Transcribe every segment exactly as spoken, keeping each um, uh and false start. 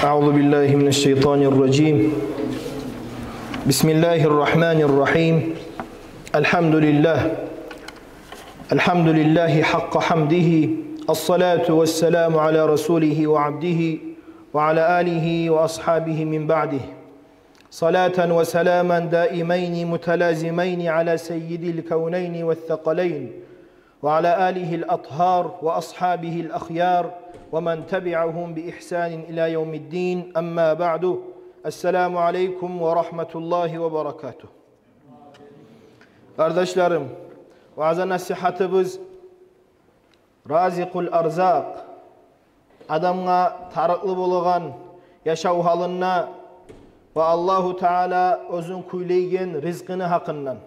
أعوذ بالله من الشيطان الرجيم. بسم الله الرحمن الرحيم. الحمد لله. الحمد لله حق حمده. الصلاة والسلام على رسوله وعبده وعلى آله وأصحابه من بعده. صلاة وسلاما دائمين متلازمين على سيد الكونين والثقلين وعلى آله الأطهار وأصحابه الأخيار ومن تبعهم بإحسان إلى يوم الدين. أما بعد. السلام عليكم ورحمة الله وبركاته. Къардашларым, ваъза-насигьатыбыз Разикъул арзакъ, адамгъа тарыкълы болагъан яшав гьалында ва Аллагьу Таала оьзюн кюйлейген ризкъыны гьакъындан.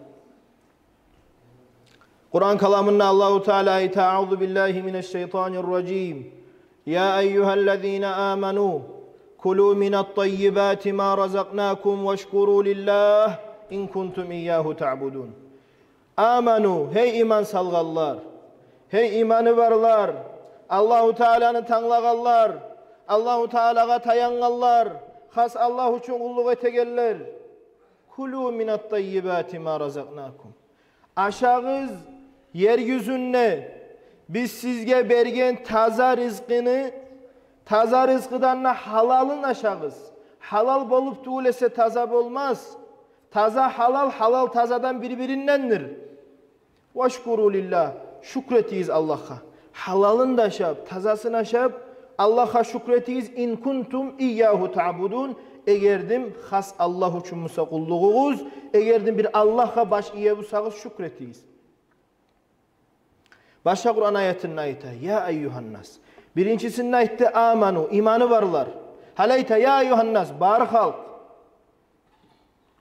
Къуран каламында Аллагьу Таала айта: أعوذ بالله من الشيطان الرجيم. يا أيها الذين آمنوا كلوا من الطيبات ما رزقناكم واشكروا لله إن كنتم إياه تعبدون. Аману, гьей иман салгъанлар, гьей иманы барлар, Аллагьу Тааланы танглагъанлар, Аллагьу Таалагъа таянгъанлар, хас Аллагь учун къуллукъ этегенлер. Кулу минат таййибати ма разакънакум. Ашагъыз ер юзюнде биз сизге берген таза ризкъыны, таза ризкъыдан да гьалалын ашагъыз. Гьалал болуп тюгюл эсе таза болмас. Таза, гьалал, гьалал тазадан бир-бириндендир. Вашкуру лиллагь, шюкюр этигиз Аллагьгъа. Гьалалын да ашап, тазасын ашап, Аллагьгъа шюкюр этигиз. Ин кунтум ийягьу таъбудун, эгердим хас Аллагь учун буса къуллугъугъуз, эгердим бир Аллагьгъа баш ие бусагъыз, шюкюр этигиз. Башгъа Къуран аятында айта: я айюгьаннас. Биринчисинде айтды: аману, иманы барлар. Гьали айта: я айюгьаннас, бар халкъ.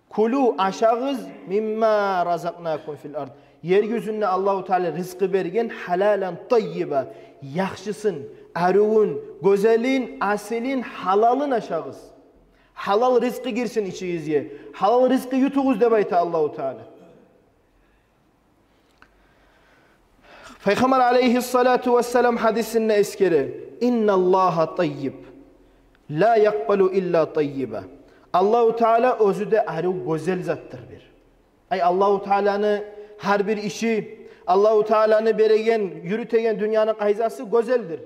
Кулу, ашагъыз, мимма разакънакум фил ард. Ер юзюнде Аллагьу Таала ризкъы берген, гьалалан таййиба, яхшысын, арувун, гёзелин, асилин, гьалалын ашагъыз. Гьалал ризкъы гирсин ичигизге. Гьалал ризкъы ютугъуз деп айта Аллагьу Таала. Пайхаммар алайгьиссалату вассалам гьадисинде эсгере: инналлагьа таййиб, ла якъбалу илла таййиба. Аллагьу Таала оьзю де арив, гёзел затдыр бир. Ай, Аллагьу Тааланы гьар бир иши, Аллагьу Тааланы береген, юрютеген дюньяны къайдасы гёзелдир.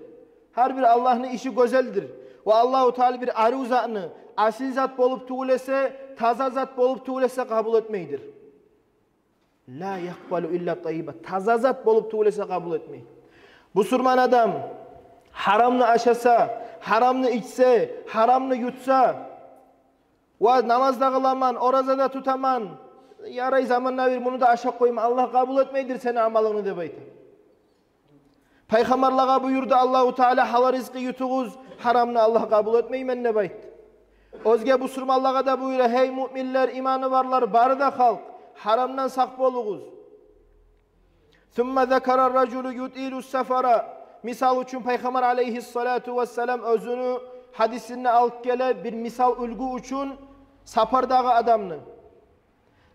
Гьар бир Аллагьны иши гёзелдир. Ва Аллагьу Таала бир арив затны, асил зат болуп тюгюл эсе, таза зат болуп тюгюл эсе къабул этмейдир. Ла якъбалу илла таййиба. Таза зат болуп тюгюл эсе къабул этмей. Бусурман адам гьарамны ашаса, гьарамны ичсе, гьарамны ютса, ва намаз да къыламан, ораза да тутаман, ярай, заманда бир муну да ашап къойма, Аллагь къабул этмейдир сени амалынгны деп айта. Пайхаммарлагъа буюрду Аллагьу Таала: гьалал ризкъы ютугъуз, гьарамны Аллагь къабул этмеймен деп айтды. Оьзге бусурманлагъа да буюра: гьей муъминлер, иманы барлар, бары да халкъ, гьарамдан сакъ болугъуз. Сумма закара ражулу ютилу сафара. Мисал учун, Пайхаммар алайгьиссалату вассалам оьзюню гьадисинде алып геле бир мисал, уьлгю учун, сапардагъы адамны.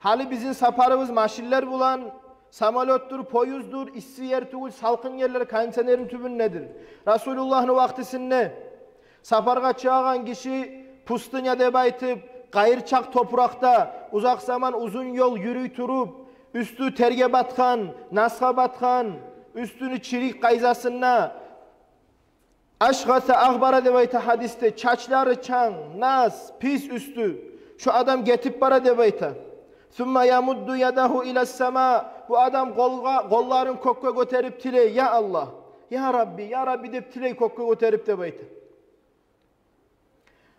Гьали бизин сапарыбыз машинлер булан, самолётдур, поезддур, исси ер тюгюл, салкъын ерлер кондиционерни тюбюндедир. Расулуллагьны вакътисинде сапаргъа чыгъагъан гиши пустыня деп айтып, къайырчакъ топуракъда узакъ заман, узун ёл юрюй туруп, уьстю терге батгъан, насгъа батгъан, уьстюню чирик къайдасында, ашгъаса агъбара деп айта гьадисде, чачлары чанг, нас, пис уьстю. Шо адам гетип бара деп айта. Сумма ямудду ядагьу ила сама. Бу адам къолгъа, къолларын кёкге гётерип тилей: я Аллагь, я Рабби, я Рабби деп тилей кёкге гётерип деп айта.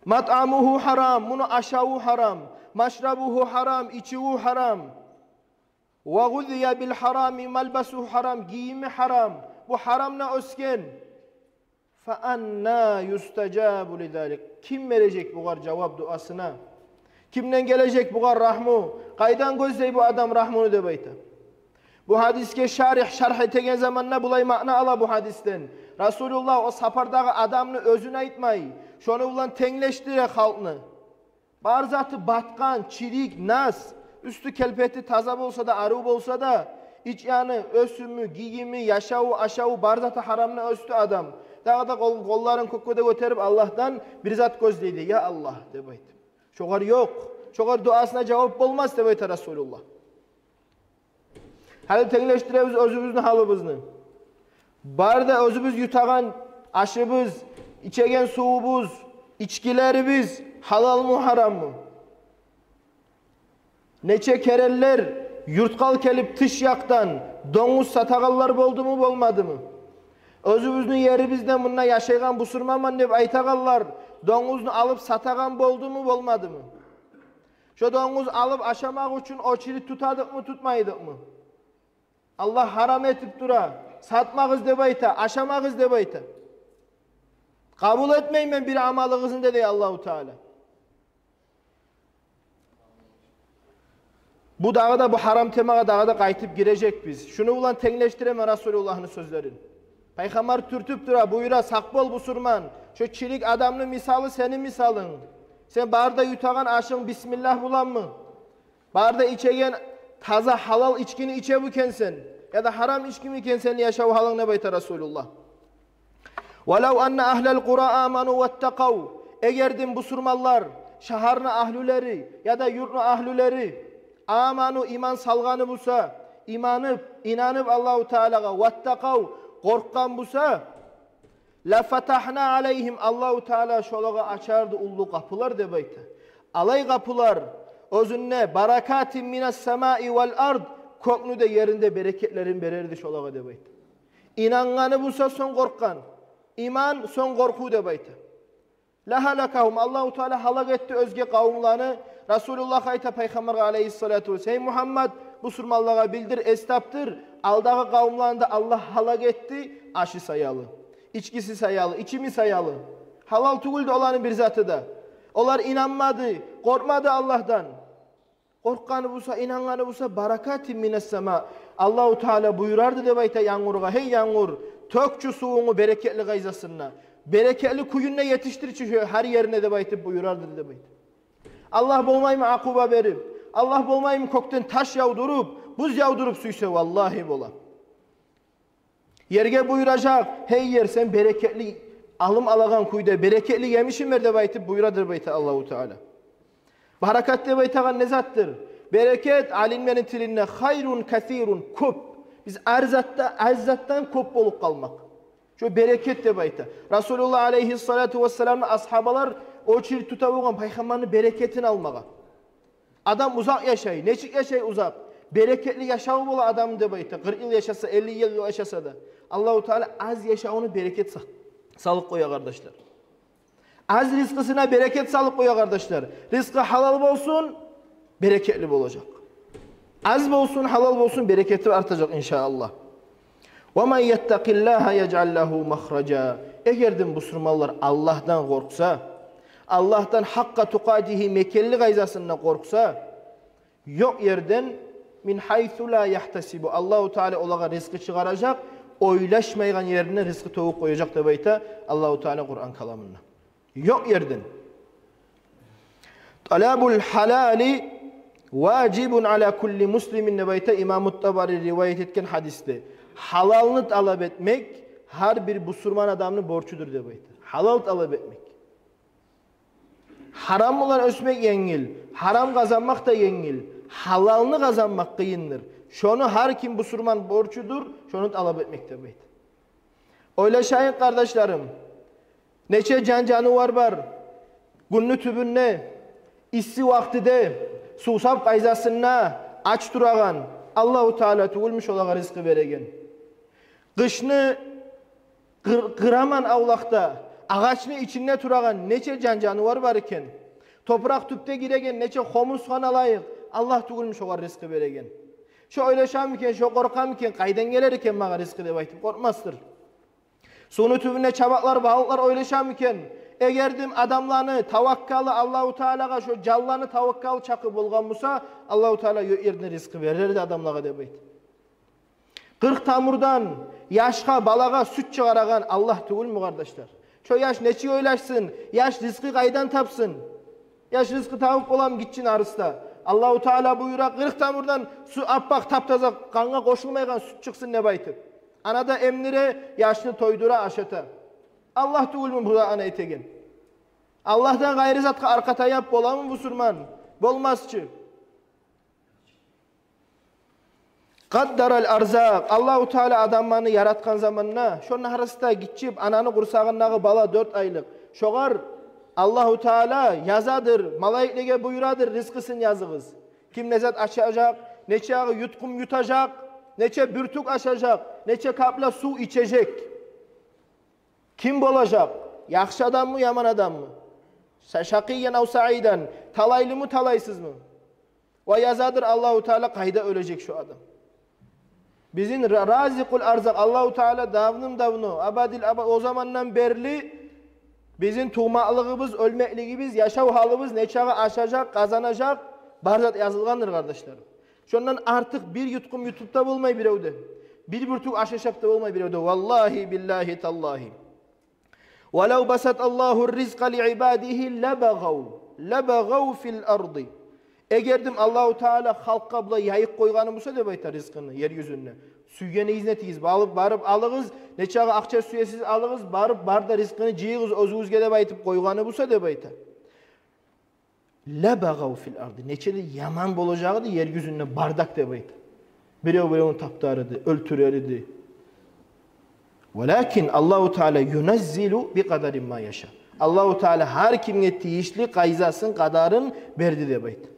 Матъамугьу гьарам, муну ашаву гьарам, машрабугьу гьарам, ичиву гьарам. Ва гъузия бил гьарами малбасугьу гьарам, гийими гьарам, бу гьарамда оьсген. Фа анна юстажабу ли залик? Ким бережек бугъар жавап дуасына? Кимден гележек бугъар рагьму? Къайдан гёзлей бу адам рагьмуну деп айта. Бу гьадисге шаригь шаргь этеген заманда булай маъна ала бу гьадисден. Расулуллагь о сапардагъы адамны оьзюн айтмай, шону булан тенглешдире халкъны. Бар заты батгъан, чирик, нас, уьстю келпети таза болса да, арив болса да, ич яны, оьсюмю, гийими, яшаву, ашаву, бар заты гьарамда оьсдю адам. Дагъы да къол-, къолларын кёкге де гётерип, Аллагьдан бир зат гёзлейди. «Я Аллагь», – деп айтып. Шогъар ёкъ. Шогъар дуасына жавап болмас, деп айта Расулуллагь. Гьали тенглешдиребиз оьзюбюзню гьалыбызны. Бары да оьзюбюз ютагъан ашыбыз, ичеген сувубуз, ичгилерибиз гьалалмы, гьараммы? Нече керенлер юртгъа алып гелип, тыш якъдан донгуз сатагъанлар болдуму, болмадымы? Оьзюбюзню ерибизде мунда яшайгъан бусурманман деп айтагъанлар донгузну алып сатагъан болдуму, болмадымы? Шо донгуз алып ашамакъ учун очередь тутадыкъмы, тутмайдыкъмы? Аллагь гьарам этип тура, сатмагъыз деп айта, ашамагъыз деп айта. Къабул этмеймен бир амалыгъызны да, дей Аллагьу Таала. Бу дагъы да, бу гьарам темагъа дагъы да къайтып гирежекбиз. Шуну булан тенглешдиремен Расулуллагьны сёзлерин. Пайхаммар тюртюп тура, буюра: «Сакъ бол, бусурман. Шо чирик адамны мисалы сени мисалынг. Сен бары да ютагъан ашынг бисмиллагь буланмы? Бары да ичеген таза гьалал ичкини ичеми экенсен, яда гьарам ичкими экен сени яшав гьалынг?» – деп айта Расулуллагь. «Валав анна агьлал къура аману ваттакъав». Эгерден бусурманлар, шагьарны агьлюлери яда юртну агьлюлери, аману, иман салгъаны буса, иманып, инанып Аллагьу Таалагъа, ваттакъав, къоркъгъан буса, «Ла фатагьна алайгьим», Аллагьу Таала шолагъа ачарды уллу къапулар деп айта. Алай къапулар, оьзюнде «баракатин минас самаи вал ард», кёкню де, ерни де берекетлерин берерди шолагъа деп айта. Инангъаны буса, сонг къоркъгъан. Иман, сонг къоркъув деп айта. «Ла гьалакагьум», Аллагьу Таала гьалак этди оьзге къавумланы. Расулуллагь айта Пайхаммаргъа алайгьиссалату вассалам: «Гьей Мугьаммад, бусурманлагъа билдир, эс тапдыр, алдагъы къавумланы да Аллагь гьалак этди ашы саялы, ичгиси саялы, ичими саялы. Гьалал тюгюлдю оланы бир заты да. Олар инанмады, къоркъмады Аллагьдан. Къоркъгъаны буса, инангъаны буса, баракатин минас сама, Аллагьу Таала буюрарды деп айта янгургъа: «Гьей янгур, тёк чю сувунгну берекетли къайдасына, берекетли кюйюнде етишдир чи гьар ерине», – деп айтып буюрарды деп айта. Аллагь болмаймы акъуба берип? Аллагь болмаймы кёкден таш явдуруп, буз явдуруп сюйсе? Валлагьи, бола. Ерге буюражакъ: «Гьей ер, сен берекетли алым алагъан кюйде берекетли емишин бер», – деп айтып буюрады деп айта Аллагьу Таала. Баракат деп айтагъан не затдыр? Берекет, алимлени тилинде, хайрун касирун, кёп. Биз гьар затда, аз затдан кёп болуп къалмакъ. Шо берекет деп айта. Расулуллагь алайгьиссалату вассаламны асгьабалар очередь тута болгъан Пайхаммарны берекетин алмагъа. Адам узакъ яшай. Нечик яшай узакъ? Берекетли яшаву бола адамны деп айта. Къыркъ йыл яшаса, элли йыл яшаса да. Аллагьу Таала аз яшавуну берекет са-, салып къоя, къардашлар. Аз ризкъысына берекет салып къоя, къардашлар. Ризкъы гьалал болсун, берекетли болажакъ. Аз болсун, гьалал болсун, берекети артажакъ, иншааллагь. «Ва ман яттакъиллагьа яжъал лагьу махража». Эгерден бусурманлар Аллагьдан къоркъса, Аллагьдан гьакъкъа тукъатигьи, мекенли къайдасында къоркъса, ёкъ ерден, мин гьайсу ла ягьтасибу, Аллагьу Таала олагъа ризкъы чыгъаражакъ, ойлашмайгъан еринден ризкъы тёгюп къояжакъ деп айта Аллагьу Таала Къуран каламында. Ёкъ ерден. «Талабул гьалали важибун ала кулли муслимин», – деп айта Имаму Табари риваят этген гьадисде. Гьалалны талап этмек гьар бир бусурман адамны борчудур деп айта. Гьалал талап этмек. Гьарам булан оьсмек енгил, гьарам къазанмакъ да енгил, гьалалны къазанмакъ къыйындыр. Шону гьар ким бусурман борчудур, шону талап этмек деп айта. Ойлашайыкъ, къардашларым. Нече жан-жанывар бар гюнню тюбюнде, исси вакътиде, сувсап къайдасында ач турагъан. Аллагьу Таала тюгюлмю шолагъа ризкъы береген? Къышны къыр-, къыраман авлакъда, агъачны ичинде турагъан нече жан-жанывар бар экен? Топуракъ тюпде гиреген нече хомус гьана лайыкъ? Аллагь тюгюлмю шогъар ризкъы береген? Шо ойлашамы экен, шо къоркъамы экен, къайдан гелер экен магъа ризкъы деп айтып? Къоркъмасдыр. Сувну тюбюнде чабакълар, балыкълар ойлашамы экен? Эгерден адамланы таваккалы Аллагьу Таалагъа, шо жанланы таваккалы чакъы болгъан буса, Аллагьу Таала ёкъ ерден ризкъы берерди адамлагъа деп айтып. Къыркъ тамурдан яшгъа, балагъа сют чыгъарагъан Аллагь тюгюлмю, къардашлар? Шо яш нечик ойлашсын? Яш ризкъы къайдан тапсын? Яш ризкъы табып боламы гиччи нарыста? Аллагьу Таала буюра, къыркъ тамурдан су аппакъ, таптаза, къангъа къошулмайгъан сют чыкъсын деп айтып. Ана да эмдире, яшны тойдура, ашата. Аллагь тюгюлмю бу затны этеген? Аллагьдан къайры затгъа аркъа таяп боламы бусурман? Болмас чы. Къаддарал арзакъ. Аллагьу Таала адамланы яратгъан заманда, шо нарыста гиччи ананы къурсагъындагъы бала, дёрт айлыкъ, шогъар Аллагьу Таала язадыр, малайиклеге буюрадыр: ризкъысын языгъыз. Ким не зат ашажакъ, нече ягъы ютгъум ютажакъ, нече бюртюк ашажакъ, нече капля сув ичежек. Ким болажакъ? Яхшы адаммы, яман адаммы? Са-, шакъиян ав саидан, талайлымы, талайсызмы? Ва язадыр Аллагьу Таала къайда оьлежек шо адам. Бизин Ра-, Разикъул Арзакъ Аллагьу Таала давным-давно, абадил абад, о замандан берли бизин тувмакълыгъыбыз, оьлмеклигибиз, яшав гьалыбыз, нечагъы ашажакъ, къазанажакъ, бар зат язылгъандыр, къардашларым. Шондан артыкъ бир ютгъум ютуп да болмай биревде. Бир бюртюк ашашап да болмай биревде. Валлагьи, биллагьи, таллагьи. Валав басаталлагьу ризкъа ли ибадигьи лабагъав, лабагъав фил арди. Эгердим Аллагьу Таала халкъгъа булай яйып къойгъаны буса, деп айта, ризкъыны ер юзюнде, сюйгенигизни этигиз, барып, барып алыгъыз, нечагъы акъча сюесиз алыгъыз, барып, бар да ризкъыны жыйыгъыз оьзюгюзге деп айтып къойгъаны буса, деп айта. Лабагъав фил арди. Нече де яман болажакъ эди ер юзюнде бардак, деп айта. Бирев биревню таптар эди, оьлтюрер эди. Валакин Аллагьу Таала юназзилу бикъадари ма яша. Аллагьу Таала гьар кимге тийишли къайдасын, къадарын берди, деп айта.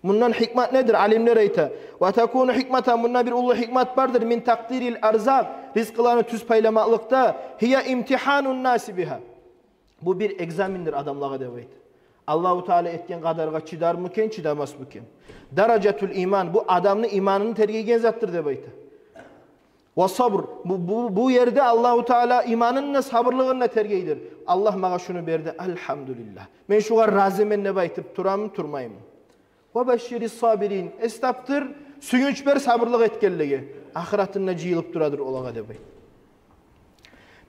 Мундан гьикмат недир? Алимлер айта: ва такуну гьикматан, мунда бир уллу гьикмат бардыр, мин такъдирил арзакъ, ризкъыланы тюз пайламакълыкъда, гьия имтигьанун наси бигьа. Бу бир экзамендир адамлагъа, деп айта. Аллагьу Таала этген къадаргъа чыдармы экен, чыдамасмы экен? Даражатул иман, бу адамны иманын тергейген затдыр, деп айта. Ва сабр, бу, бу, бу ерде Аллагьу Таала иманын да, сабырлыгъын да тергейдир. Аллагь магъа шуну берди, альгьамдулиллагь. Мен шугъар разимен деп айтып тураммы, турмаймы? Ва башширис сабирин. Эс тапдыр, сююнч бер сабырлыкъ этгенлеге. Ахыратында жыйылып турадыр олагъа, деп айта.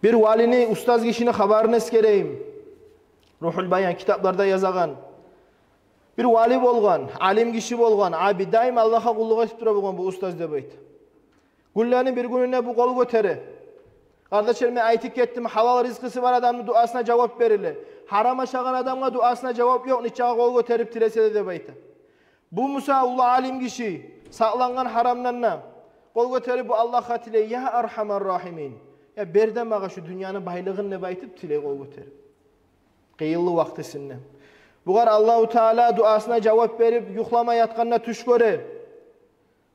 Бир валини, устаз гишини хабарын эсгерейим. Рухул Баян китапларда язагъан. Бир вали болгъан, алим гиши болгъан, абид, даим Аллагьгъа къуллукъ этип тура болгъан бу устаз, деп айта. Гюнлени бир гюнюнде бу къол гётере. Къардашлар, мен айтып гетдим, гьалал ризкъысы бар адамны дуасына жавап бериле. Гьарам ашагъан адамгъа дуасына жавап ёкъ, нечакъы къол гётерип тилесе де, деп айта. Бу буса уллу алим гиши, сакълангъан гьарамдан да, къол гётерип бу Аллагьгъа тилей: я архамар рахимин, я бер де магъа шу дюньяны байлыгъын, деп айтып тилей къол гётерип. Къыйынлы вакътисинде. Бугъар Аллагьу Таала дуасына жавап берип, юхлама ятгъанда тюш гёре.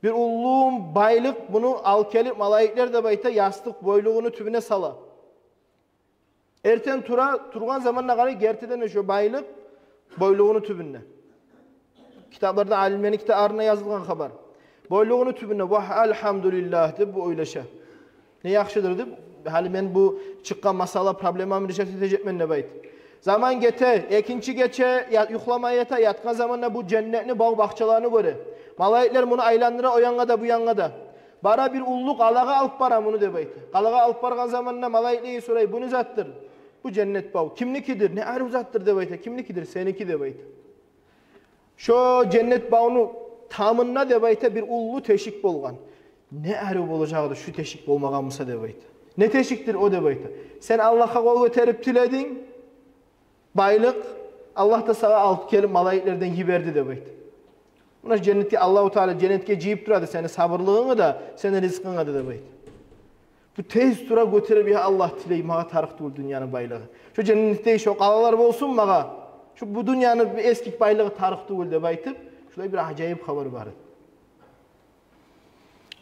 Бир уллу байлыкъ, буну алып гелип малайиклер, деп айта, ястыкъ бойлугъуну тюбюне сала. Эртен тура, тургъан заманда къарай, гертиден де шо байлыкъ бойлугъуну тюбюнде. Китапларда, алимлени китапларында язылгъан хабар. Бойлугъуну тюбюнде, вагь, альгьамдулиллагь, деп бу ойлаша. Не яхшыдыр деп, гьали мен бу чыкъгъан масъала, проблемамны решать этежекмен деп айта. Заман гете, экинчи гече я-, юхлама ята, ятгъан заманда бу женнетни бав-бакъчаларын гёре. Малайиклер муну айландыра о янгъа да, бу янгъа да. Бара бир уллу къалагъа алып бара муну, деп айта. Къалагъа алып баргъан заманда малайиклеге сорай: бу не затдыр? Бу женнет бав. Кимникидир? Не арив затдыр, деп айта. Кимникидир? Сеники, деп айта. Шо женнет бавну тамында, деп айта, бир уллу тешик болгъан. Не арив болажакъ эди шу тешик болмагъан буса, деп айта. Не тешикдир о, деп айта. Сен Аллагьгъа къол гётерип тилединг байлыкъ, Аллагь да сагъа алып гелип малайиклерден йиберди, деп айта. Муна женнетге Аллагьу Таала женнетге жыйып турады сени сабырлыгъынгны да, сени ризкъынгны да, деп айта. Бу тез тура гётерип: я Аллагь, тилей, магъа тарыкъ тюгюл дюньяны байлыгъы. Шо женнетдей шо къалалар болсун магъа. Шо бу дюньяны бир эсгик байлыгъы тарыкъ тюгюл, деп айтып, шулай бир ажайып хабар бар эди.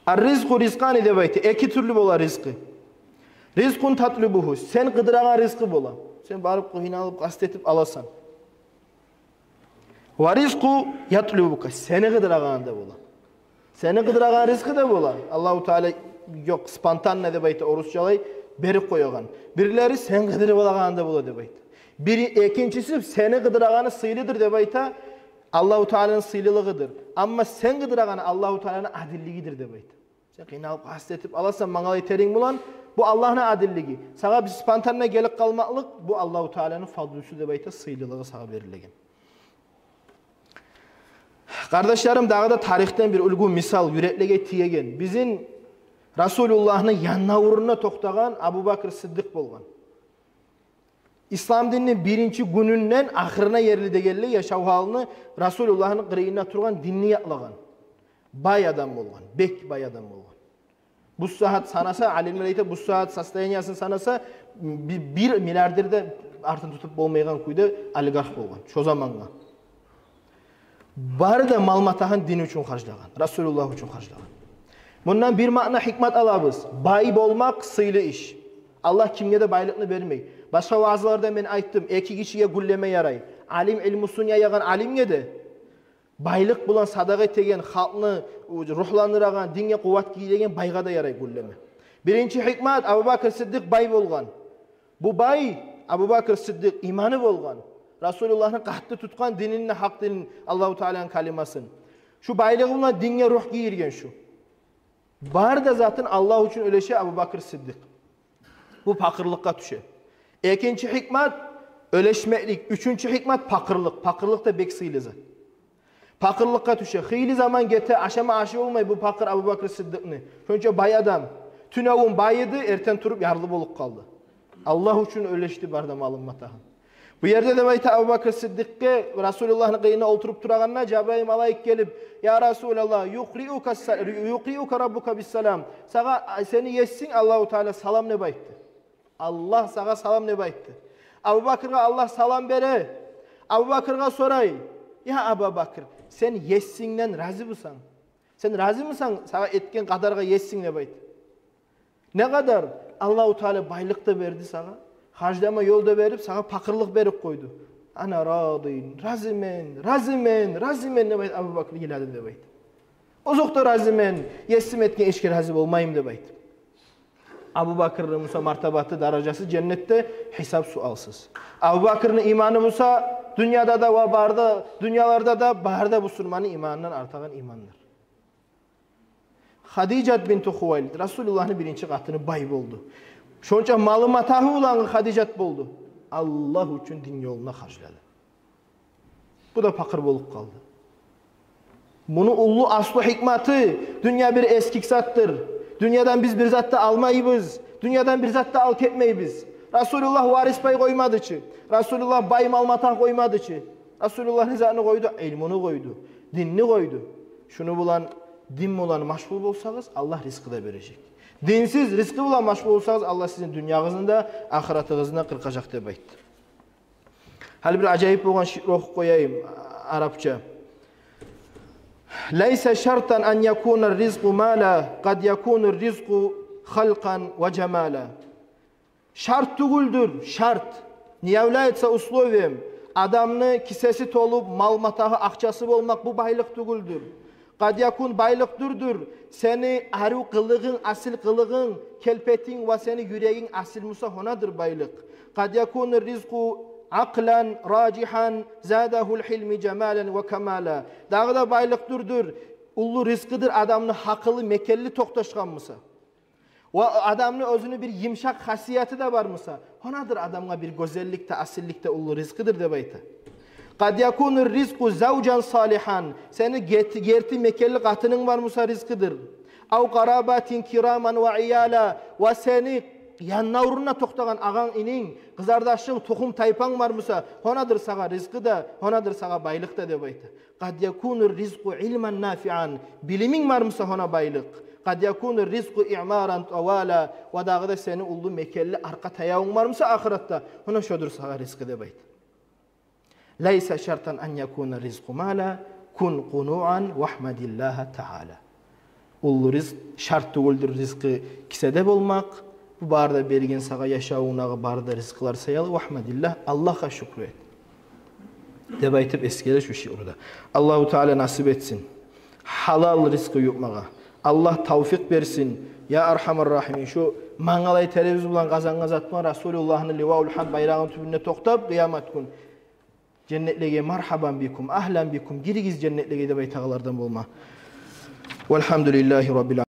Ар-ризкъу ризкъани, деп айта. Эки тюрлю бола ризкъы. Ризкъун татлубугьу, сен къыдырагъан ризкъы бола. Сен барып къыйналып, къаст этип аласан. Ва ризкъу ятлубука, сени къыдырагъаны да бола. Сени къыдырагъан ризкъы да бола. Аллагьу Таала, ёкъ, спонтанно деп айта орусчалай, берип къоягъан. Бирлери сен къыдырып алагъаны да бола, деп айта. Бири, экинчиси, сени къыдырагъаны сыйлыдыр, деп айта. Аллагьу Тааланы сыйлылыгъыдыр. Амма сен къыдырагъаны Аллагьу Тааланы адиллигидир, деп айта. Сен къыйналып, къаст этип аласан, мангалай теринг булан, бу Аллагьны адиллиги. Сагъа бир спонтанно гелип къалмакълыкъ, бу Аллагьу Тааланы фадлусу, деп айта, сыйлылыгъы сагъа берилеген. Къардашларым, дагъы да тарихден бир уьлгю мисал, юреклеге тиеген. Бизин Расулуллагьны янына, орнуна токътагъан Абубакр Сыддыкъ болгъан. Ислам динни биринчи гюнюнден ахырына ерли дегенлей яшав гьалын Расулуллагьны къырыйында тургъан, динни якълагъан бай адам болгъан, бек бай адам болгъан. Бу сагьат санаса, алимлер айта, бу сагьат состояниясын санаса, би-, бир миллиардер де артын тутуп болмайгъан кюйде олигарх болгъан шо замангъа. Бары да мал-матагьын дин учун харжлагъан, Расулуллагь учун харжлагъан. Мундан бир маъна, гьикмат алабыз: бай болмакъ сыйлы иш. Аллагь кимге де байлыкъны бермей. Башгъа ваазларда мен айтдым, эки гишиге гюллеме ярай: алим, илмусун яягъан алимге де, байлыкъ булан садагъа этеген, халкъны ругьландырагъан, динге къуват гийиреген байгъа да ярай гюллеме. Биринчи гьикмат: Абубакр Сыддыкъ бай болгъан. Бу бай, Абубакр Сыддыкъ, иманы болгъан, Расулуллагьны къатты тутгъан, динин, гьакъ динин, Аллагьу Тааланы калимасын. Шу байлыгъы булан динге ругь гийирген шу. Бары да затын Аллагь учун уьлеше Абубакр Сыддыкъ. Бу пакъырлыкъгъа тюше. Экинчи гьикмат — уьлешмеклик. Уьчюнчю гьикмат — пакъырлыкъ. Пакъырлыкъ да бек сыйлы зат. Пакъырлыкъгъа тюше. Хыйлы заман гете, ашама ашы болмай бу пакъыр Абубакр Сыддыкъны. Шонча бай адам. Тюнегюн бай эди, эртен туруп ярлы болуп къалды. Аллагь учун уьлешди бары да малын-матагьын. Бу ерде деп айта, Абубакр Сыддыкъгъа Расулуллагьны къырыйына олтуруп турагъанда, Жабрайыл малайик гелип: «Я Расулаллагь, юкъриука са-, юкъриука раббука биссалам. Сагъа сени есинг Аллагьу Таала салам деп айтды. Аллагь сагъа салам деп айтды». Абубакргъа Аллагь салам бере. Абубакргъа сорай: «Я Абабакр, сен есингден рази бусанг? Сен рази бусанг сагъа этген къадаргъа, есинг?» — деп айта. «Не къадар? Аллагьу Таала байлыкъ да берди сагъа, харжлама ёл да берип, сагъа пакъырлыкъ берип къойду». «Ана радин, разимен, разимен, разимен», — деп айта, Абубакр йылады деп айта. «Озокъда, разимен, есим этген ишге рази болмаймы?» — деп айта. Абубакрны буса мартабаты, даражасы женнетде гьисап-суалсыз. Абубакрны иманы буса дюньяда да ва бары да, дюньяларда да бары да бусурманны иманындан артагъан имандыр. Хадижат бинту Хувайлид, Расулуллагьны биринчи къатыны, бай болду. Шонча малы-матагьы булангъы Хадижат болду. Аллагь учун дин ёлуна харжлады. Бу да пакъыр болуп къалды. Муну уллу аслу гьикматы: дюнья бир эсгик затдыр. Дюньядан биз бир зат да алмайбыз, дюньядан бир зат да алып гетмейбиз. Расулуллагь варис пай къоймады чы. Расулуллагь бай мал-матагь къоймады чы. Расулуллагь не затны къойду? Илмуну къойду, динни къойду. Шуну булан, дин булан машгъул болсагъыз, Аллагь ризкъы да бережек. Динсиз, ризкъы булан машгъул болсагъыз, Аллагь сизин дюньягъызны да, ахыратыгъызны да къыркъажакъ деп айтды. Гьали бир ажайып болгъан шиъру охуп къояйым, арапча. «Лайса шартан ан якуна ризкъу мала, къад якуну ризкъу халкъан ва жамала». Шарт тюгюлдюр, шарт, не является условием, адамны кисеси толуп, мал-матагьы, акъчасы болмакъ — бу байлыкъ тюгюлдюр. Къад якун — байлыкъ дюрдюр сени арив къылыгъынг, асил къылыгъынг, келпетинг ва сени юрегинг асил буса, гьонадыр байлыкъ. Къад якуну ризкъу акълан ражигьан, задагьул гьилму жамалан ва камала. Дагъы да байлыкъ дюрдюр, уллу ризкъыдыр адамны гьакъылы мекенли токъташгъан буса. Ва адамны оьзюню бир йымышакъ хасияты да бар буса, гьонадыр адамгъа бир гёзеллик де, асиллик де уллу ризкъыдыр деп айта. Къад якуну ризкъу завжан салигьан, сени гет-, герти мекенли къатынынг бар буса, ризкъыдыр. Ав къарабатин кираман ва ияла, ва сени яннаврунда токътагъан агъанг, ининг, къызардашынг, тухум-тайпанг бар буса, гьонадыр сагъа ризкъы да, гьонадыр сагъа байлыкъ да деп айта. Къад якуну ризкъу илман нафиан, билиминг бар буса, гьона байлыкъ. Къад якуну ризкъу имаран тӏавала, ва дагъы да сени уллу мекенли аркъа таявунг бар буса ахыратда, гьона шодур сагъа ризкъы деп айта. Лайса шартан ан якуна ризкъу мала, кун къунуан вахмадиллагьа таала. Уллу ризкъ шарт тюгюлдюр, ризкъы киседе болмакъ. Бу бары да берген сагъа яшавунгдагъы бары да ризкъылар саялы, вахмадиллагь, Аллагьгъа шюкюр эт деп айтып эсгере шу шиъруда. Аллагьу Таала насип этсин гьалал ризкъы ювукъмагъа. Аллагь тавфикъ берсин. Я архамар рахимин, шу мангалай теребиз булан къазангъан затман Расулуллагьны ливаул гьамд байрагъыны тюбюнде токътап, къыямат гюн женнетлеге «мархабан бикум, агьлан бикум, гиригиз женнетлеге» деп айтагъанлардан болма. Валгьамдулиллагьи раббил